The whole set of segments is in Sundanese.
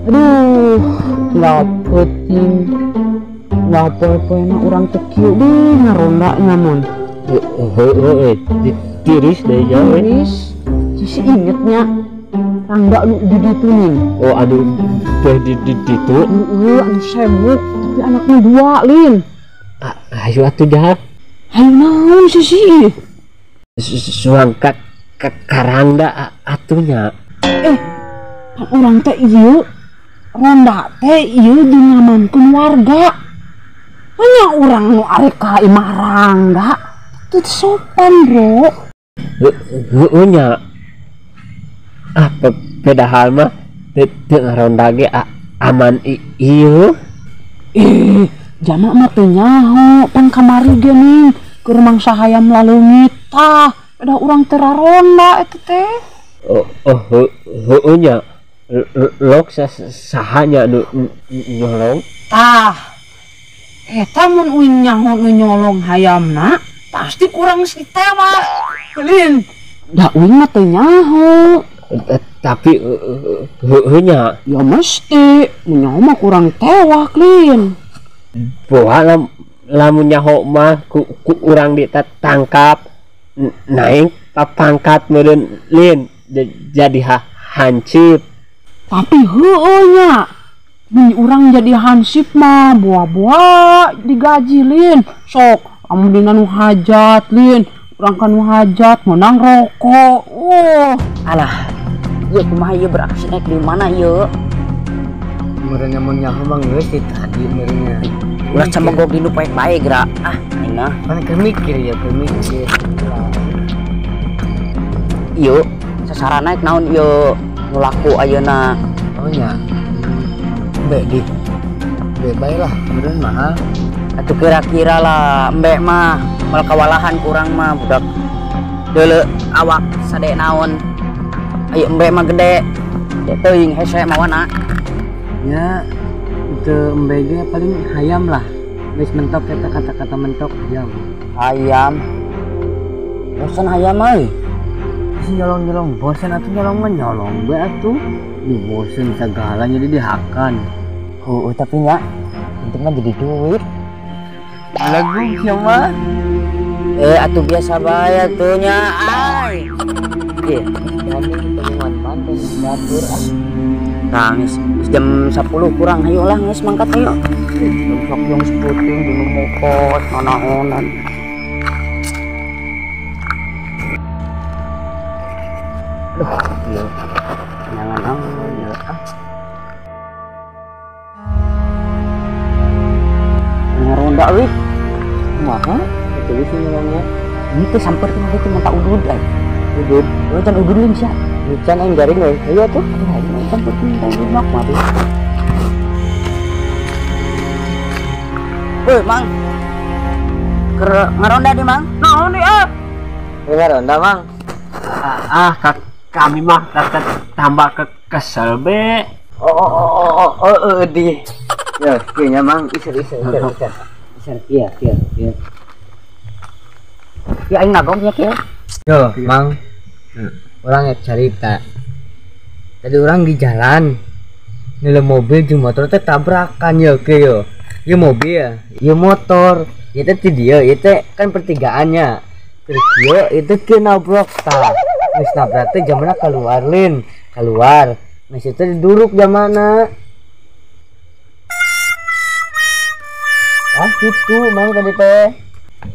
Aduh, nggak penting. Nggak poe-poena urang teh kieu deh ngaronda nya mun. Heeh, tiris deh nya. Tiris. Sisi ingetnya rangga nu di ditu nih. Oh, aduh teh di ditu. Heeh, anu sewuk tapi anaknya dua, Lin. Ayo atuh jahat. Ayo naon sisi? Suang ka karangda atunya. Kan urang teh ieu ronda teh ieu dingamankeun warga. Hanya urang nu arek ka imah rangda teu sopan, Bro. Heueuh nya. Ah, padahal mah teu ngaronda ge aman ieu. Jamak mah teu nyaho pan kamari ge nih keur mangsa hayam laleungit tah. Pada urang teh raronda eta teh. Oh, heueuh nya. Lok sahanya nu nyolong. Tah. Eta mun uing nyaho nu nyolong hayamna pasti kurang si tewak. Lin. Da uing mah teu nyaho. Tapi heueuh nya. Ya mesti mun nyaho mah kurang tewak, Lin. Boha lamun nyaho mah ku urang ditangkap naik pangkat meureun Lin jadi hansip. Tapi heueuh nya. Mun urang jadi hansip mah boa-boa digaji, Lin. Sok amun dina nu hajat, Lin. Urang kan nu hajat meunang rokok. Alah. Ieu kumaha ieu beraksi naik di mana ieu? Meureun mun nyaho mah geus di tadi meureunnya. Ulah camegog di nu poek bae geura. Ah, aing mah. Pan keur mikir ya, keur mikir. Ieu sasaran naik naon ieu nu laku ayeuna. Oh nya. Embe di. Embe bae lah, meureun mahal. Atuh kira-kira lah embe mah mal kawalahan kurang mah budak. Deuleu awak sade naon. Ayo embe mah gede. Teuing hese mawana. Ya, itu embe ge paling hayam lah. Geus mentok eta kata-kata mentok hayam. Hayam. Bosan hayam euy. Si nyolong-nyolong bosan atuh nyolong mah nyolong bae atuh. Di bosan segala jadi dihakan. Heueuh tapi nya penting mah jadi duit. Lagu siapa? Atuh biasa bae atuh nya ai. Ieu nah, geus jam 10 kurang, ayo lah geus mangkat ayo. Sok yang seputing di mokot nanaonan. Aduh, ieu. Jangan ah, ah. Ngaronda euy. Kumaha? Itu geus nyolongnya. Ini teh samper kumaha teh mata udud euy. Udud. Euy can udud lin sia. Can aing garing euy. Ayo atuh. Aduh, aing samper kumaha teh mah mati. Woi, Mang. Keur ngaronda di, Mang. Naon di ah? Ngaronda, Mang. Ah, kami mah tambah kesel be. Oh, di. Ya, kieu nya Mang, iser. Iser, iya. Ya aing nagongnya kieu. Yo, Mang. Orang yang cerita. Tadi orang di jalan nilai mobil jeung motor teh tabrakan ya ke yo. Ieu mobil, ieu motor, ieu teh ti dieu, ieu teh kan pertigaannya. Terus ieu itu ke nabrak tah. Geus nabrak teh jamana keluar lin, keluar. Geus itu diduruk jamana. Ah gitu Mang tadi teh.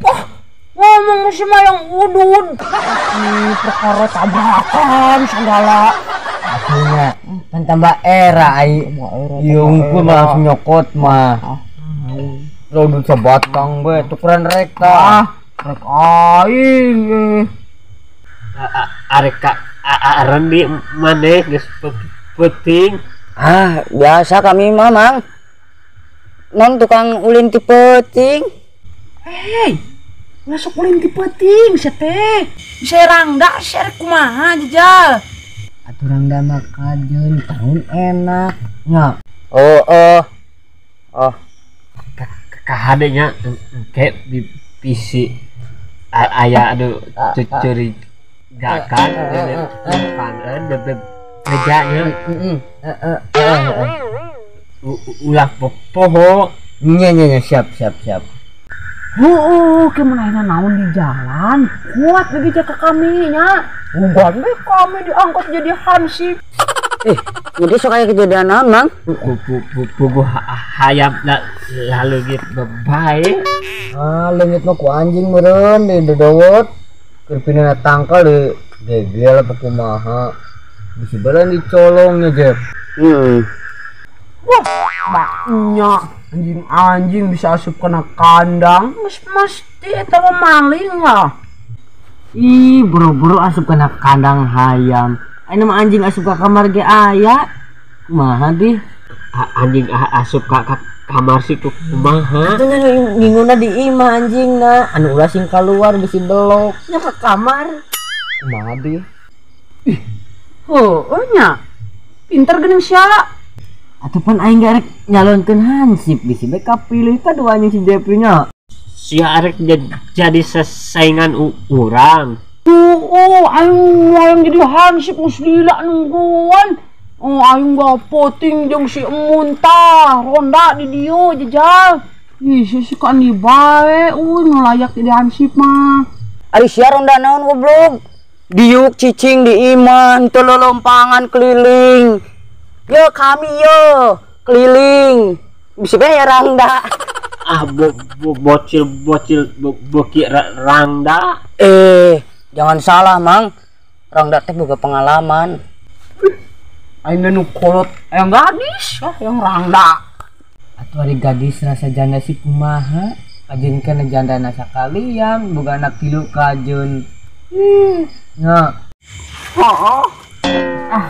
Wah, ngomong sih mah yang udud. Perkara tabrakan segala. Atunya pan tambah era ai. Ieu unggul mah langsung nyokot mah. Rodut sebatang be tukeran rek tah. Rek aing. Arek ka aran di maneh geus peuting. Ah, biasa kami mah, Mang. Non tukang ulin ti peuting. Hei, masuk ulin ti peuting sia teh. Serang da ser kumaha jejal. Atuh rangda mah kajeun tahun enak nya. Oh. Oh. Kahade nya engke di PC aya anu curigakan depangan Bejanya. Heeh. Heeh. Ulah poho. Nya nya nya siap. Heeh, ke mana naon di jalan. Kuat begitu ke kami nya. Bukan kami diangkat jadi hansip. Jadi sok aya kejadian naon, Mang? Puguh hayam lalu gitu bae. Ah, leungit mah ku anjing meureun di dodowot. Keur pindah tangkal di gegel apa kumaha. Bisi balan dicolongnya, Jep. Wah, maknya anjing-anjing bisa asup kena kandang. Mesti eta mah maling lah. Ih, buru-buru asup kena kandang hayam. Ayeuna mah anjing asup ka kamar ge aya. Kumaha di? Anjing asup ka kamar sih kumaha? Atuh nginguna di imah anjingna, anu ulah sing kaluar bisi belok nya ka kamar. Kumaha di? Ih, heueuh nya. Pinter geuning sia. Atuh pan aing ge arek nyalonkeun hansip bisi bae kapilih ka dua anjing si Jepri nya. Sia arek jadi sasaingan urang. Oh, aing hayang jadi hansip geus lila nungguan. Oh, aing gak poting jeung si Emun tah, ronda di dieu jejal. Ih, si kan di bae, euy nu layak jadi hansip mah. Ari sia ronda naon goblok? Diuk cicing di imah, teu lolompangan keliling. Yo kami yo keliling. Bisa bae ya rangda. Ah, bocil-bocil boki rangda. Jangan salah, Mang. Rangda teh boga pengalaman. Aing nu kolot yang gadis, ah yang rangda. Atuh ari gadis rasa janda sih kumaha? Kajeun kana jandana sakalian, boga anak tilu kajeun. Nya. Heeh. Ah.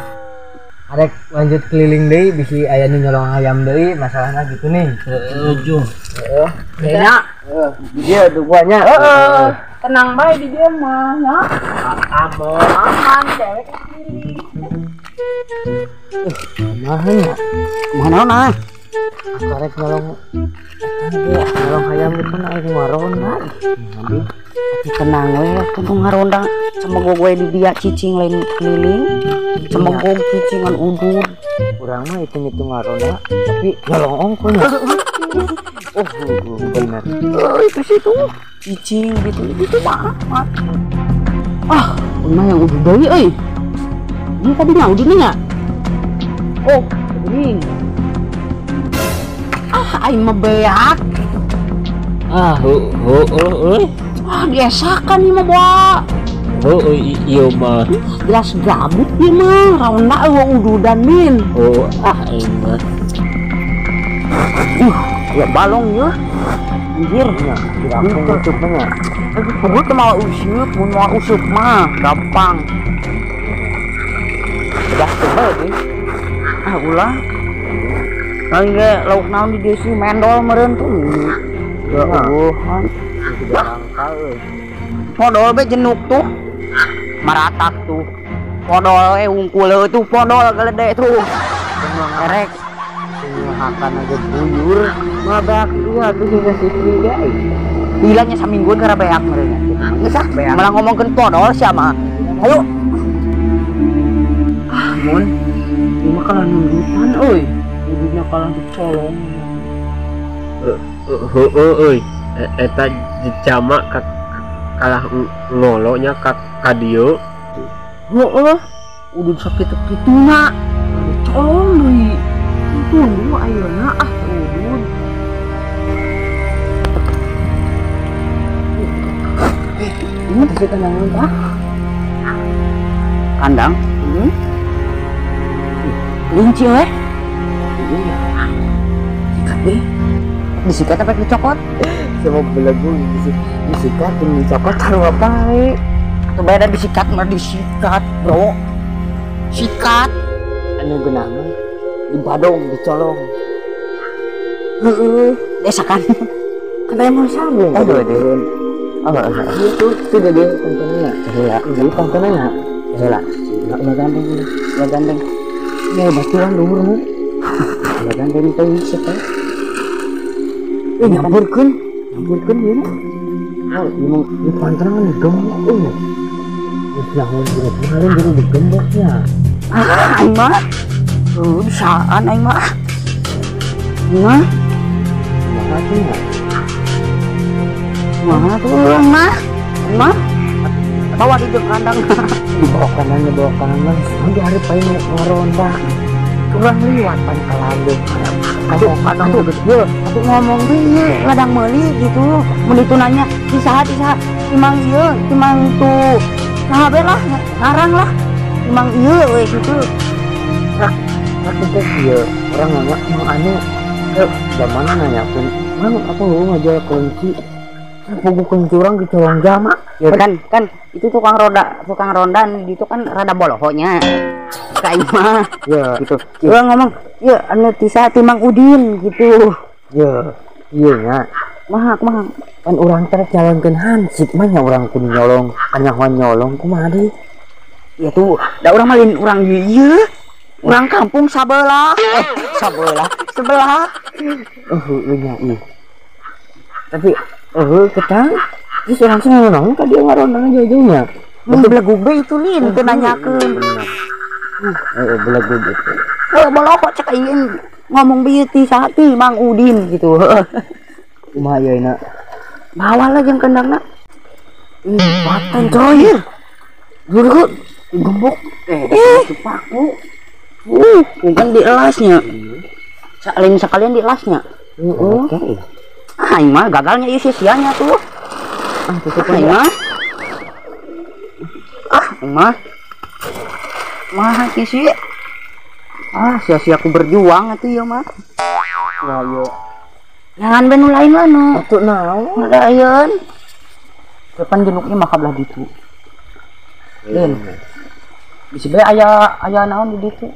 Arek lanjut keliling deui bisi aya nu nyolong hayam deui, masalahna gitu nih. Heeh, juh. Heeh. Nya. Heeh. Dia tuh guanya. Heeh. Tenang bae di dieu mah nya. Aman. Aman dewek sendiri. Kumaha nya? Kumaha naon ah? Aku arek nyolong nyolong hayam gitu na aing ngaronda. Tenang we, tunggu ngaronda. Cemegog we di dia cicing lain keliling. Cemegog cicingan udud. Urang mah hitung-hitung ngaronda tapi nyolong ongko nya. Oh, bener. Itu sih tuh. Cicing gitu itu mah. Ah, mah yang udud deui euy. Ini tadi nya ududnya nya. Oh, geuning. Ah, aing mah beak. Ah, heueuh euy. Ah, diesakan ieu mah boa. Heueuh ieu mah. Jelas gabut ieu mah, raonna eueuh ududan min. Oh, ah aing mah. Ya balong ya. Anjir nya, kira aku nya. Puguh teh mawa useup, mun mawa useup mah gampang. Udah tebal deh. Ah ulah. Lain ge lauk naon di dieu sih mendol meureun tuh. Ya Allah. Langka euy. Podol be jenuk tuh. Maratak tuh. Podol we hungkul tuh podol gelede tuh. Erek. Makan aja buyur. Mah beak dua tuh sih si Pri guys. Hilangnya samingguan karena beak meureun. Geus ah, malah ngomongkeun podol sia mah. Ayo. Ah, mun. Ieu mah kalah nundutan euy. Ududna kalah dicolong. Heueuh euy. Eta jamak kalah ngolo nya ka dieu. Heeh. Udud sakitu-kituna. Dicolong deui. Tunggu ayeuna ah udud. Ini pasti kandang ah. Kandang? Kelinci weh. Iya. Sikat deh. Disikat apa dicokot? Sama belagu disikat dan dicokot taruh apa? Atau beda disikat mah disikat, bro. Sikat. Anu geunah mah dibadong, dicolong. Heeh, desakan. Kan aya mah sambung. Aduh, aduh. Oh, itu sudah deh tontonannya. Heula. Ini tontonannya. Heula. Ulah gandeng, ulah gandeng. Ya baturan luhur mu. Ulah gandeng teh wisep teh. Nyamburkeun, nyamburkeun ieu. Ah, ieu ieu pantangan digembok euy. Geus naon geus maling jadi digemboknya. Ah, aing mah. Bisaan aing mah. Mah. Kumaha tuh nya? Kumaha tuh urang mah? Mah. Bawa di kandang. Dibawa kanan, dibawa kanan mah. Di hari paling ngaronda. Kurang liwat pan kalandung. Aduh, aduh, yo, aku ngomong ieu ladang meuli gitu. Mun itu nanya, ti saha ti saha? Ti mang ieu, ti mang tu. Saha be lah, ngarang lah. Ti mang ieu we gitu. Rak, rak teh ieu, urang nanya mang anu. Zamana nanya pun, mang apa lu ngajual kunci? Pugu kunci urang dicolong jama. Ya kan itu tukang roda itu kan rada bolohonya. Kayak mah. Ya gitu. Urang ngomong, "Ya anu ti saha ti Mang Udin" gitu. Ya, iya nya. Kumaha kumaha? Kan urang teh calonkeun hansip mah nya urang kudu nyolong, kanyahoan nyolong kumaha deui? Ya tuh, da urang mah lain urang ieu. Urang kampung sabelah. Sabelah, sebelah. Heueuh nya ih. Tapi heueuh ketang. Terus urang teh naon ka dieu ngarondana jauh-jauhnya. Mun belegug be itu lin teu nanyakeun. Heeh, belegug itu. Heuh, boloho cek aing ngomong bieu ti saha ti Mang Udin gitu. Kumaha ieu na? Bawa lah jeung kendangna. Ih, batan coy. Guru gembok itu paku. Bukan dielasnya. Saling sekalian dielasnya. Heeh. Ah, aing mah gagalnya ieu sia-sianya tuh. Ah, tutup aing mah. Ah, aing mah. Mah sih. Ah, sia-sia aku berjuang atuh ieu mah. Nah, ieu. Jangan ben nu lain lah nu. Atuh naon? Lain. Kapan jenuknya mah kabelah ditu. Lin. Bisi bae aya naon di ditu.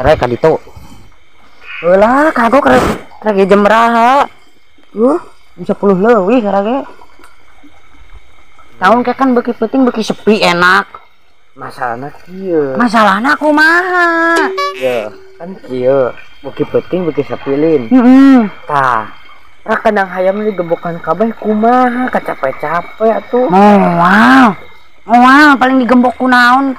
Rek ka ditu. Heulah, kagok rek jam beraha. 10 leuwih karage. Tahun ke kan beuki penting beuki sepi enak. Masalahna kieu. Masalahna kumaha? Ya, kan kieu. Beuki penting beuki sepi lin. Heeh. Tah, rek kandang hayam digembokan kabeh kumaha kacape-cape atuh. Moal. Moal paling digembok ku naon.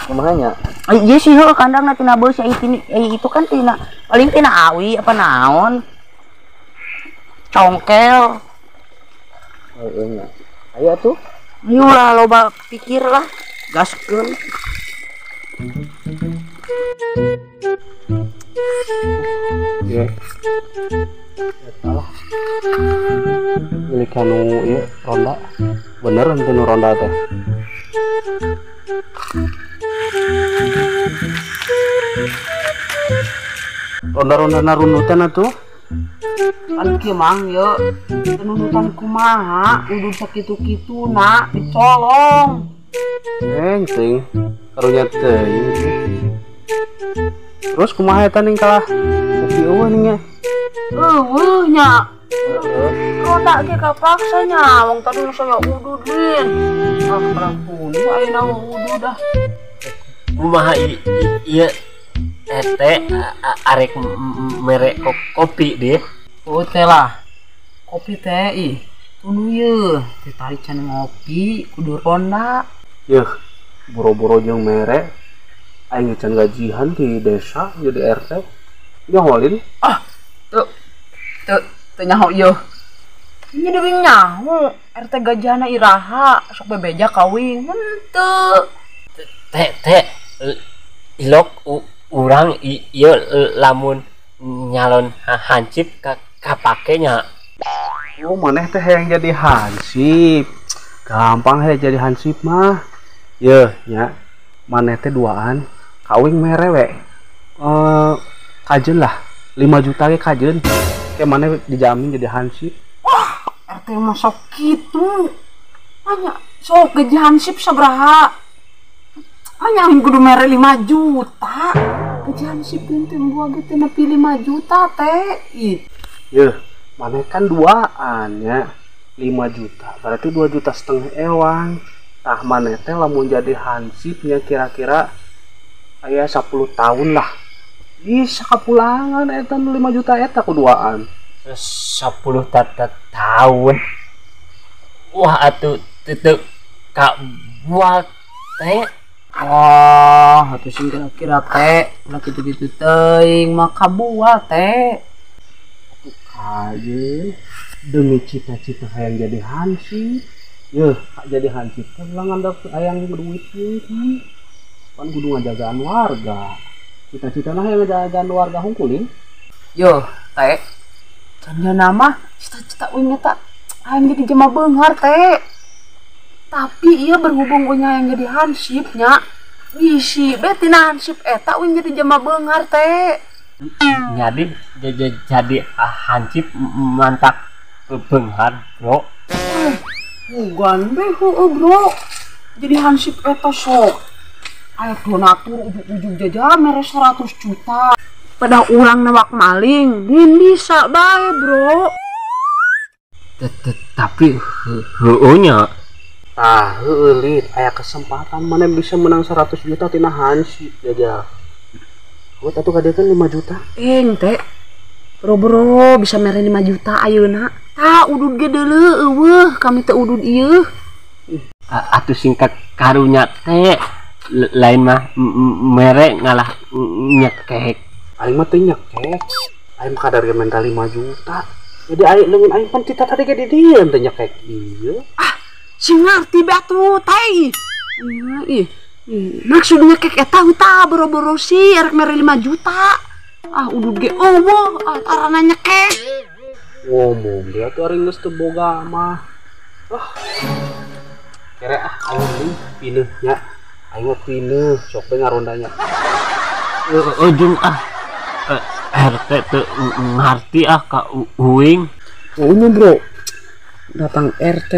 Kumaha nya? Iya sih heuh kandangna tina beusi itu kan tina paling tina awi apa naon. Congkel. Heeh nya. Ayo atuh. Ayo lah loba pikir lah. Gaskeun. Ya. Salah. Milik anu ieu ronda. Bener henteu nu ronda teh. Ronda-ronda narunutan atuh. Kan kieu mang ieu nunutan kumaha udud sakitu-kitu na dicolong. Enteng karunya teuing. Terus kumaha eta ning kalah kopi eueuh ning nya? Eueuh nya. Ronda ge kapaksa nya wong tadi nu saya udud lin. Ah ampun ayeuna udud ah. Kumaha ieu teh arek mere kopi deh. Oh teh lah. Kopi teh ih. Tunu ye, teh tarik can ngopi kudu ronda. Yeuh, boro-boro jeung mere. Aing can gajihan di desa jadi RT. Nyaholin. Ah, teu teu nyaho ieu. Nya deui nyaho RT gajahna iraha sok bebeja kawin henteu. Teh teh ilok urang ieu lamun nyalon hansip kapake nya. Oh maneh teh yang jadi hansip. Gampang heh jadi hansip mah. Yeuh nya maneh teh duaan kawing mere we. Kajeun lah 5 juta ge kajeun. Kayak maneh dijamin jadi hansip. Wah, RT mah sok kitu. Anya sok gaji hansip sabaraha? Anya aing kudu mere 5 juta. Gaji hansip teh gua ge teh nepi 5 juta teh. Ih. Yeuh, maneh kan duaan nya 5 juta. Berarti 2,5 juta ewang. Tah maneh teh lamun jadi hansipnya kira-kira aya 10 tahun lah. Bisa kapulangan eta 5 juta eta kuduaan. 10 tahun. Wah atuh teu Kabual teh. Wah, atuh sing kira-kira teh, ulah kitu-kitu teuing mah kabual teh. Atuh kaye demi cita-cita hayang jadi hansip. Yeuh, jadi hansip kan ulah ngandap hayang duit kan. Pan kudu ngajagaan warga. Cita-citana hayang ngajagaan warga hungkulin. Yo, teh. Cenah mah cita-cita uing eta hayang jadi jelema beunghar teh. Tapi ieu berhubung uing hayang jadi hansip nya. Bisi be tina hansip eta uing jadi jelema beunghar teh. Jadi jadi hansip mantap beunghar, Bro. Bukan be heueuh, Bro. Jadi hansip eta sok aya donatur ujug-ujug jaja mere 100 juta. Pada urang newak maling, din bisa bae, Bro. Tapi heueuh nya. Tah, heueuh lid, aya kesempatan mana bisa menang 100 juta tina hansip jaja. Buat atuh kadekeun 5 juta. Eng teh. Bro, bro, bisa mere 5 juta ayeuna. Tah udud ge deuleu eueuh, kami teh udud ieu. Atuh singkat karunya teh lain mah mere ngalah nyekek. Aing mah teu nyekek. Aing mah kadar ge mental 5 juta. Jadi aing leungeun aing pan cita tadi ge di dieu teh nyekek ieu. Ah, sing ngarti be atuh teh. Ih, maksud nyekek eta tah boro-boro sih erek mere 5 juta. Ah, udud ge eueuh, ah tarana nyekek. Ngomong dia tuh ari geus teu boga mah. Ah. Kere ah aing mending pineuh nya. Aing mah pineuh sok we ngarondanya. Ujung ah RT teu ngarti ah ka uing. Eueuh bro. Datang RT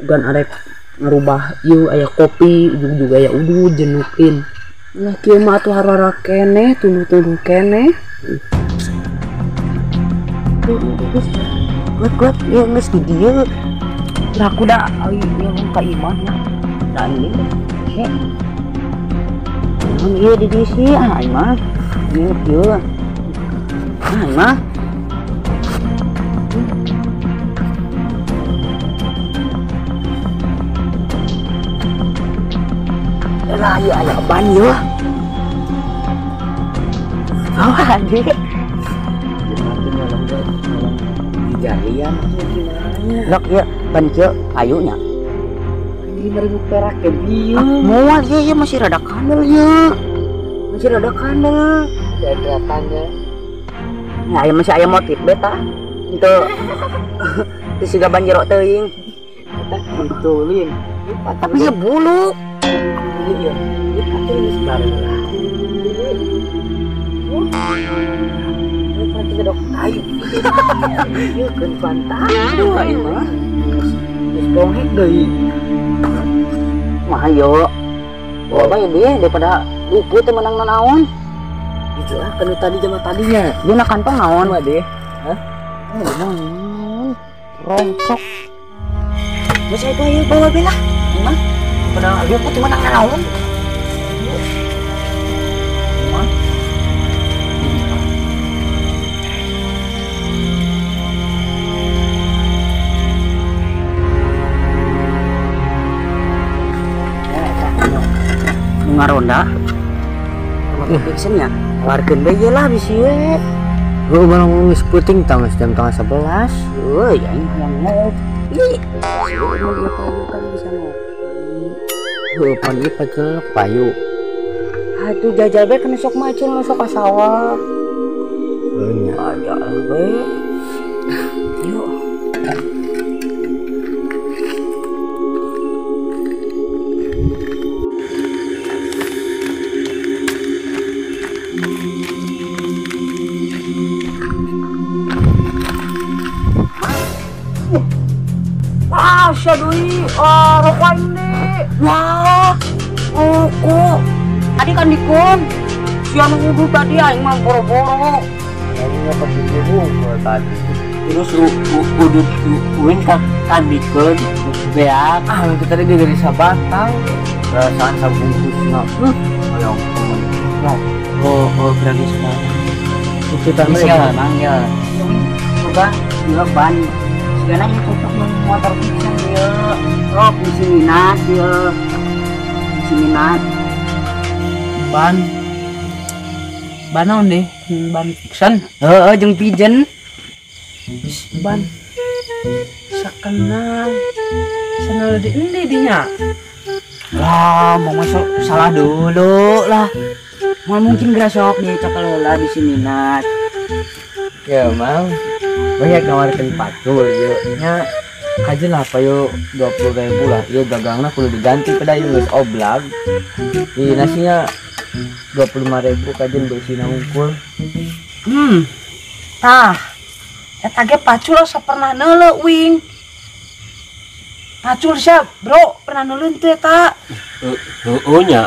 ugan arek ngarubah ieu aya kopi ujug-ujug aya udud jenukin. Lah kieu mah atuh harara keneh tunduh-tunduh keneh. Kuat-kuat ieu geus di dieu. Lah kuda ieu ka imah nya. Da ini he. Naon ieu di dieu sih ah aing mah. Ieu kieu. Ah aing mah. Lah ieu aya ban ieu. Oh anjir. Jarian gimana? Lok ieu ban kieu kayunya. 5.000 perak ke dieu. Moal ieu ieu masih rada kandel ieu. Masih rada kandel. Jadratannya. Nah, aya masih aya motif beta. Henteu. Teu siga ban jero teuing. Eta kitu lin. Tapi ieu bulu. Iya, ieu atuh geus bareula. Ieu pasti gedok kayu. Ieu keun pantai aing mah. Geus bonghek deui. Mah ayo. Bawa bae dia daripada luput teu menang naon. Gitu ah kanu tadi jama tadinya. Dia na kantong naon mah deh. Hah? Oh, naon. Rongsok. Geus ayo bawa bae lah. Mah. Padahal luput teu menang naon. Mah. Ngaronda fixennya warkeun bae lah bisi we. Heuh barang geus peuting tah geus jam 10:30. Heuh aing hayang ngopi. Kan bisa ngopi. Heuh pan ieu pacel payu. Atuh jajal bae kana sok macul masuk ka sawah. Heuh nya. Aja we. Yuk. Wah, syadui, rokok ini. Wah, rokok. Tadi kan dikon. Siang wudu tadi aing mah boro-boro. Aing nyokot di dieu tadi. Terus udut uing ka kandikeun beak. Ah, itu tadi dia dari sabatang. Perasaan sabungkusna. Hoyong temen. No. Oh, berani sekarang. Itu tadi ya, Mang ya. Coba ieu ban. Sigana ieu cocok mun motor pisan ieu. Sok bisi minat ieu. Bisi minat. Ban. Ban naon deh? Ban Vixion. Heeh, jeung Pigeon. Ban. Sakenal. Sanal di endi dinya? Lah, mau masuk salah dulu lah. Mau mungkin geura sok di cakal heula bisi minat. Ya, Mang. Banyak nawarkeun pacul ieu nya. Kajen lah payo 20.000 lah. Ieu gagangna kudu diganti pada ieu geus oblag. Di nasinya 25.000 kajen beusina unggul. Tah. Eta ge pacul asa pernah neuleuh wing. Pacul sia, Bro, pernah neuleuh teu eta? Heueuh nya.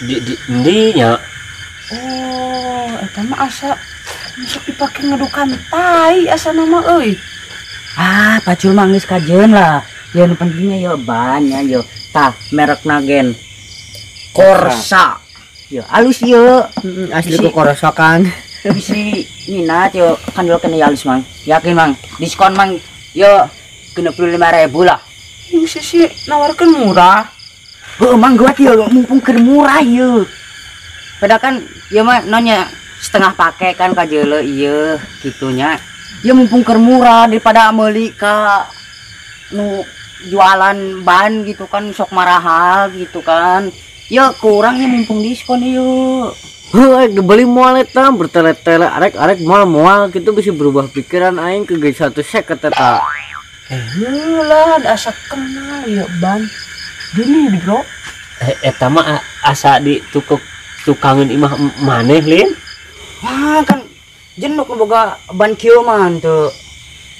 Di endi nya? Oh, eta mah asa sok dipake ngedukan tai asana mah euy. Ah, pacul mah geus kajeun lah. Ya nu pentingnya ya bannya yo. Tah, merekna gen Corsa. Yo alus yo. Asli ku Corsa kan. Bisi minat yo kandel kena ya alus Mang. Yakin Mang, diskon Mang yo 65.000 lah. Yang sisi nawarkeun murah. Heuh Mang gua yo mumpung keur murah yo. Padahal kan ieu mah nonya setengah pakai kan kajeule ieu gitunya. Ya mumpung keur murah daripada meuli ka nu jualan ban gitu kan sok marahal gitu kan. Ya kurang ya mumpung diskon ieu. Heuh dibeli moal eta bertele-tele arek-arek moal-moal gitu bisa berubah pikiran aing ke geus 150 eta. Heula asa kenal ya ban. Dini bro. Eta mah asa di tukangeun imah maneh lin. Wah kan jenuk boga ban kieu mah teu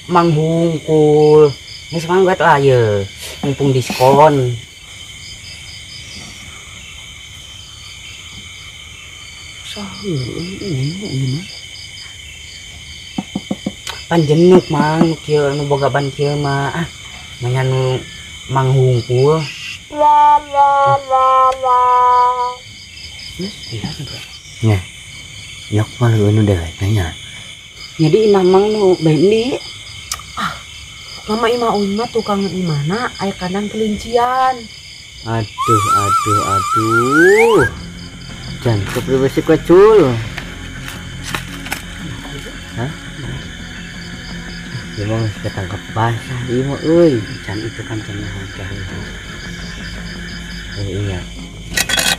Mang hungkul. Geus mangga lah ye, mumpung diskon. Pan jenuk Mang kieu nu boga ban kieu mah. Ah, manya nu Mang hungkul. Nya. Yok mah nu dewek nya. Jadi imah Mang nu bendi. Ah, mama imah uing mah tukang imahna aya kandang kelincian. Aduh aduh aduh. Jangan kepribesi kecul. Hah? Ya mau ketangkep basah ieu mah euy. Can itu kan can harga. Iya.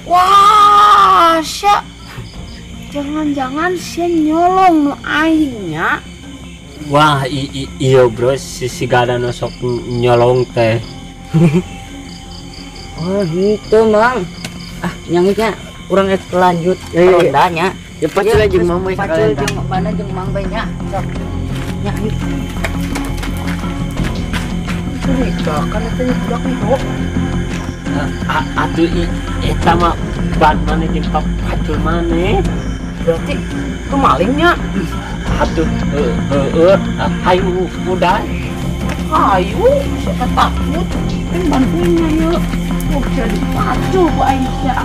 Wah, sia. Jangan-jangan sia nyolong nu aing nya. Wah, iya bro, si gada nu sok nyolong teh. Oh, gitu Mang. Ah, nyangitnya urang ek lanjut rondanya. Ya pacul jeung Mang bae sakalian. Pacul jeung mana jeung Mang bae nya. Sok. Nya yuk. Curigakan eta nya budak nih, Bro. Atuh eta mah ban maneh jeung pacul maneh. Berarti itu malingnya. Atuh heueuh hayu udah. Hayu, siapa takut? Ini bantuinnya yuk. Oh, jadi pacul ku aing sia.